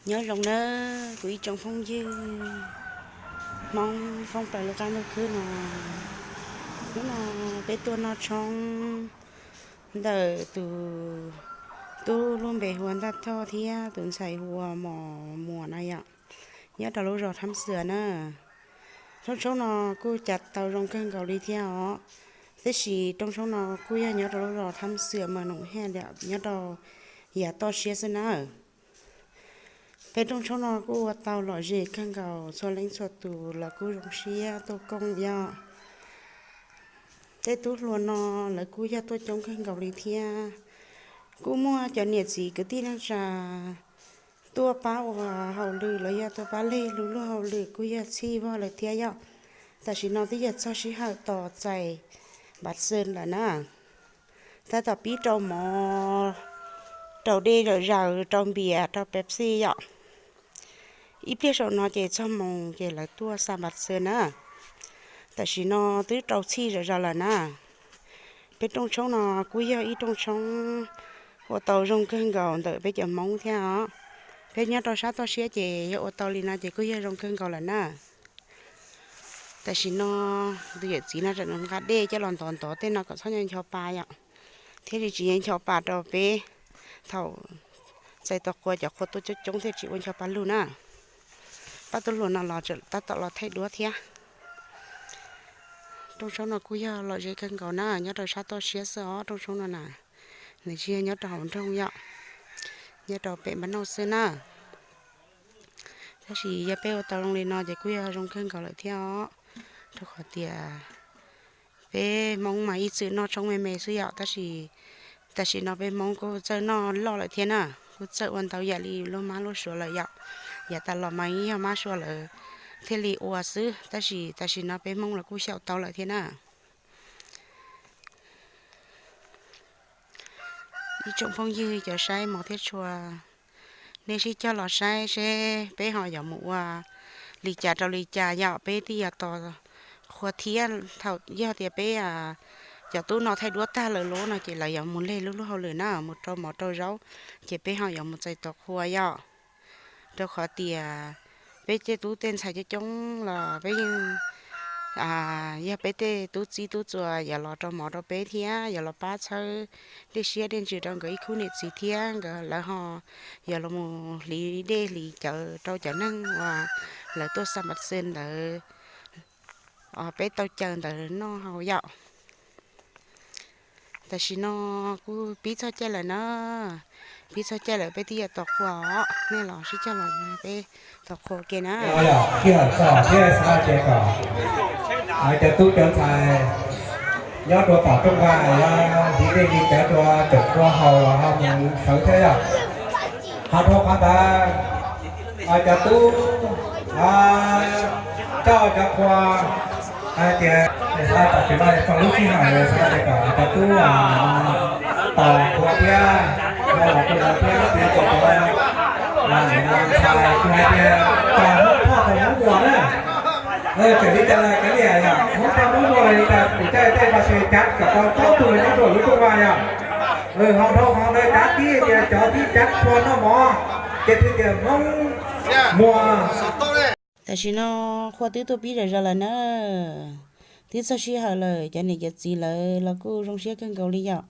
Nyob zoo nawb kuv ib tsoom phooj ywg Hmoob thoob plaws lub qab ntuj khwb no. Hnub no peb tuaj noj tshoob ntawm tus tub lub npe hu ua Ntaj Thoj thiab tus ntxhais hu ua Mos Muas no yom, nyob rau lub zos Thab Xwm na. Rooj tshoob no kuj cas tau zoo kawg nkaus li thiab os, tab sis rooj tshoob no kuj yog nyob rau lub zos Thab Xwm mas num haj nyob rau yav toj siab xwb na. Peb rooj tshoob no kuj ua tau lom zem kawg nkaus, txhua leej txhua tus los kuj zoo siab tuaj koom yom. Tej tub hluas no lawv kuj yog tuaj coob kawg nkaus li thiab. Kuj muaj cov niam txiv kwv tij neej tsa tuaj pab ua hauj lwm los yog tuaj pab leg lub luag hauj lwm kuj yog txhij vog lawm thiab yom. Tam sim no twb yog txog sij hawm tos txais npav xwm lawm na. Tab tom pib rau mov, rau dej zam zaws, rau npias, rau Pepsi yom. Ib pliag saum no ces txog moos ces lawv tuaj xa npav xwm na. Tam sim no twb rau txhij zam zaws lawm na. Peb rooj tshoob no kuj yog ib rooj tshoob ua tau zoo kawg nkaus ntawm peb cov Hmoob thiab os. Peb nyob rau sab toj siab ces yog ua tau li no ces kuj yog zoo kawg nkaus lawm na. Tam sim no tus yawm txiv no tseem nqa dej coj los ntov ntov tej no kom txhob ncho ncho pa yom, thiaj li tsis ncho pa rau peb thaum txais tos qhua cov qhua tuaj coob coob thiaj tsis ua ncho pa lug na. Pab tub hluas no los tseem tab tom los thaij duab thiab. Rooj tshoob no kuj yog lom zem kawg nkaus na, nyob rau sab toj siab xwb os rooj tshoob no na. Nws tsis yog nyob rau hauv nroog yom, nyob rau pem npab nauj xwb na. Tab sis yog peb ua tau zoo li no ces kuj yog zoo kawg nkaus lawm thiab os, rau qhov tias peb Hmoob mas ib txwm noj tshoob me me xwb yom, tab sis tam sim no peb Hmoob kuj txawj noj loj lawm thiab na, kuj txawj ua ntau yam li luag mab luag suav lawm yom. Yav tas los mas yog mab suav lawv thiaj li ua xwb, tab sis tam sim no peb Hmoob los kuj xyaum tau lawm thiab na. Ib tsoom phooj ywg cov saib mov thiab tshua, nej sib cog los saib seb peb ho yuav mus ua li cas rau li cas yom. Peb twb yog tos qhua thiab, thaum yog tias peb cov tub no thaij duab tag lawm lub no ces lawv yuav mus leg lub luag hauj lwm na, mus rau mov rau zaub, ces peb ho yuav mus txais tos qhua yom. Rau qhov tias peb tej tub tej ntxhais coob coob los peb yeej, yog peb tej tub txib tub txuas yuav los rau mov rau peb thiab yuav los pab txhawb dej siab dej ntsws rau nkawd ib khub niam txiv thiab nkawd lawv ho yuav los mus hliv dej hliv cawv rau cov neeg uas lawv tuaj xa npav xwm ntawd, peb tau caw ntawd noj haus yom. Tam sim no kuj pib txog caij lawm na, pib txog caij lawm peb twb yuav tos qhua os, nej los sib cog los peb tos qhua ke na. Sij hawm txog thiab xav ces kom cov tub cov ntxhais nyob rau tom rooj vag yuav hliv dej hliv cawv rau cov qhua haus los ho mus sawv thiab yom. Ho dhau qhov ntawd cov tub coj cov qhua hais tias xav kom tsis muaj txog lub sij hawm xav kom cov tub tos qhua thiab, los rau thiab txiv cov ntxhais kuj hais tias tos Hmoob Thoj tos Hmoob Muas na. Txawm li cas los kav liam yom, Hmoob Thoj Hmoob Muas los li cas kuv caij tej npaj xwm cav kom tau plaub tug nyob rau lub rooj vag yom. Ho dhau qhov ntawd cav tib tias cov tib cav qhua noj mov ces twb tias Hmoob Muas. Tam sim no qhua twb tuaj pib zom zaws lawm na. Twb txog sij hawm lawm, cov niam cov txiv lawv los kuj zoo siab kawg nkaus li yom.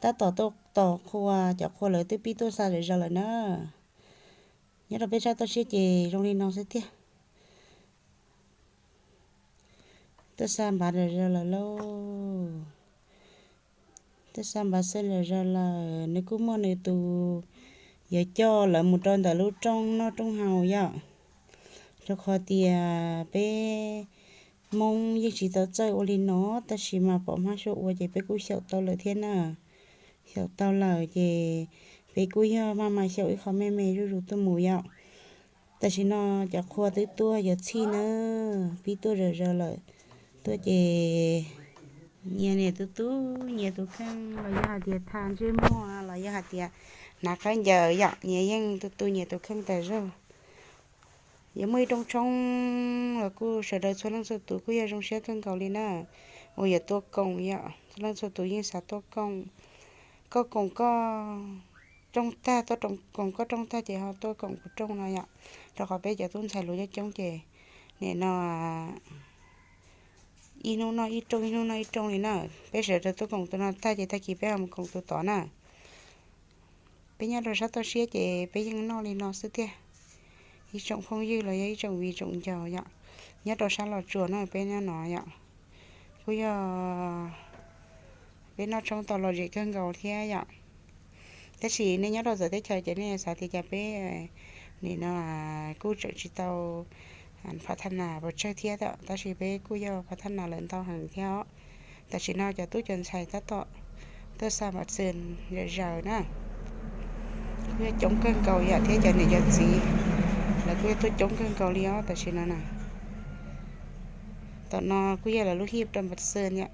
Tab tom tuaj tos qhua, cov qhua lawv twb pib tuaj xa zom zaws lawm na. Nyob rau peb sab toj siab ces zoo li no xwb tiag. Tuaj xa npav zom zaws lawm lauj. Tuaj xa npav xwm zom zaws lawm, nws kuj muaj nws tus yuav coj lawv mus rau ntawm lub rooj noj rooj haus yom. Rau qhov tias peb Hmoob yeej tsis tau txawj ua li no, tab sis mas pom hmab suab ua ces peb kuj xyaum tau lawm thiab na. Xyaum tau lawm ces peb kuj yog maj mam xyaum ib qho me me zuj zus tuaj mus yom. Tam sim no cov qhua twb tuaj yuav txhij na, pib tuaj zom zaws lawm. Tuaj ces nyias nias tus tub nyias tus kheej los yog hais tias tha ntsej muag los yog hais tias hnav khaub ncaws yom, nyias yeej tu tu nyias tus kheej tas zog. Yuav muaj ib rooj tshoob los kuj sawv daws txhua leej txhua tus kuj yog zoo siab kawg nkaus li na, uas yuav tuaj koom yom, txhua leej txhua tus yeej xav tuaj koom, koj koom koj, rooj tag, tuaj koom koj rooj tag ces ho tuaj koom kuv rooj no yom. Rau qhov peb cov tub ntxhais luag coob coob ces nim no ib hnub noj ib rooj, ib hnub noj ib rooj li na. Peb sawv daws tuaj koom tus no tag ces tag kis peb ho mus koom tus tod na. Peb nyob rau sab toj siab ces peb yeej noj li no xwb tiag. Ib tsoom phooj ywg los yog ib tsoom viv tsoom ncaus yom, nyob rau sab Los Tsuas no peb nyob no yom, kuj yog peb noj tshoob tau lom zem kawg nkaus thiab yom. Tab sis nej nyob rau txawv teb chaws ces nej xav tias cas peb nim no kuj tseem tsis tau phav thaj nas pes tsawg thiab, tab sis peb kuj yog phav thaj nas lawm ntau heev thiab os. Tam sim no cov tub cov ntxhais tab tom tuaj xa npas xwm zom zaws na, kuj yog coob kawg nkaus yom, thiab cov niam cov txiv lawv kuj yog tuaj coob kawg nkaus li os tam sim no na. Tom no kuj yog lawv lub hib rau npas xwm yom,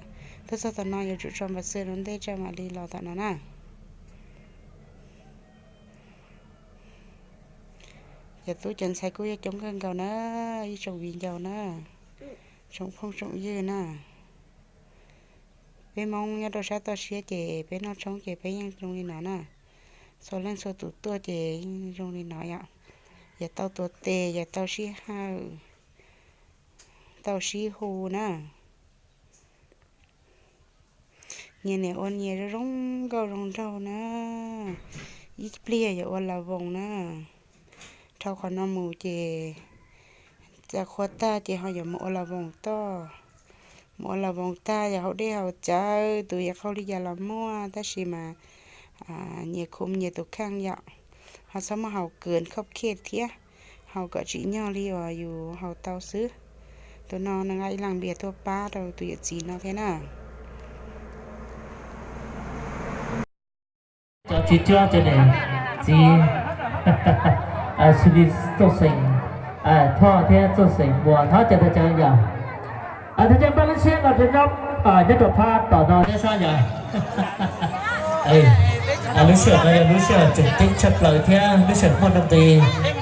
tuaj txog tom no yuav tsum tso npas xwm ua ntej tso mam li los tom no na. Cov tub cov ntxhais kuj yog coob kawg nkaus na, ib tsoom viv ncaus na, tsoom phooj tsoom ywg na. Peb Hmoob nyob rau sab toj siab ces peb noj tshoob ces peb yeej zoo li no na. Txhua leej txhua tus tuaj ces yeej zoo li no yom. Yog tau tuav tes, yog tau sib hawm, tau sib hu na. Nyias niam ua nyias zoo zoo nkauj zoo nraug na, ib pliag yuav ua las voos na. Dhau qhov no mus ces txav qhua tag ces ho yuav mus ua las voos toj. Mus ua las voos tag yog haus dej haus cawv, tus yuav qaug li cas los muaj, tab sis mas nyias khum nyias tus kheej yom. Ho txhob muaj haus kws khob khej thiab, haus kom tsim nyog li uas yus haus tau xwb. Tus no nqa ib las npias tuaj pab rau tus yawm txiv no thiab na. Cov tsis cuab ces niam txiv Suli Txooj Xeem Thoj thiab Txooj Xeem Npuas thov cov thaj chaw yom. Thaj chaw npaj lub siab los rau nyob nyob rau phab tom no thiab sab yom. Lub sij hawm no yog lub sij hawm tseem ceeb tshaj plaws thiab lub sij hawm muaj nuj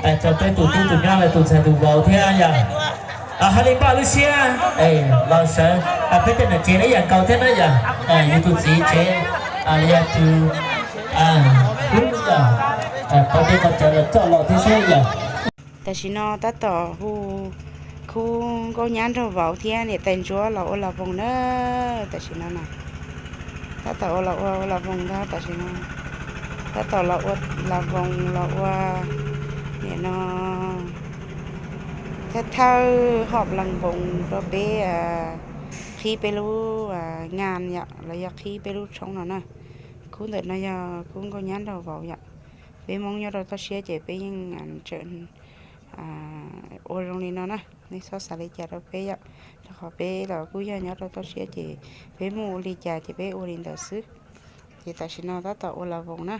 nqis rau peb tus tub tus nyab lawv tus ntxhais tus vauv thiab yom. Hais li npaj lub siab los sawv peb tej niam tsev ib yam nkaus thiab na yom. Yus tus txiv tsev los yog tus tub yom, qhov dej qhov cawv los coj los thiab seb yom. Tam sim no tab tom hu khub nkauj nyab nraug vauv thiab niam tais ntsuab los ua las voos na. Tam sim no na, tab tom ua las voos ntag tam sim no. Tab tom los ua las voos los ua, nim no thawj thawj hom las voos rau peb qhib peb lub nyaj yom, los yog qhib peb lub tshoob no na. Khub ntawm no yog khub nkauj nyab nraug vauv yom. Peb Hmoob nyob rau toj siab ces peb yeej tseem ua zoo li no na. Nej txhob xav li cas rau peb yom, rau qhov peb los kuj yog nyob rau toj siab ces peb muaj ua li cas ces peb ua li ntawd xwb. Ces tam sim no tab tom ua las voos na.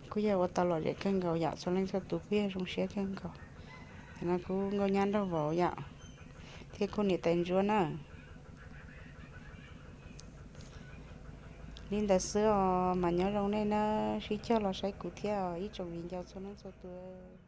Kuj yog ua tau lom zem kawg nkaus yom, txhua leej txhua tus kuj yog zoo siab kawg nkaus. Tam no khub nkauj nyab nraug vauv yom, thiab khub niam tais ntsuab na. Li ntawd xwb os, mas nyob zoo nej na, sib cog los saib kuv thiab os ib tsoom viv ncaus txhua leej txhua tus.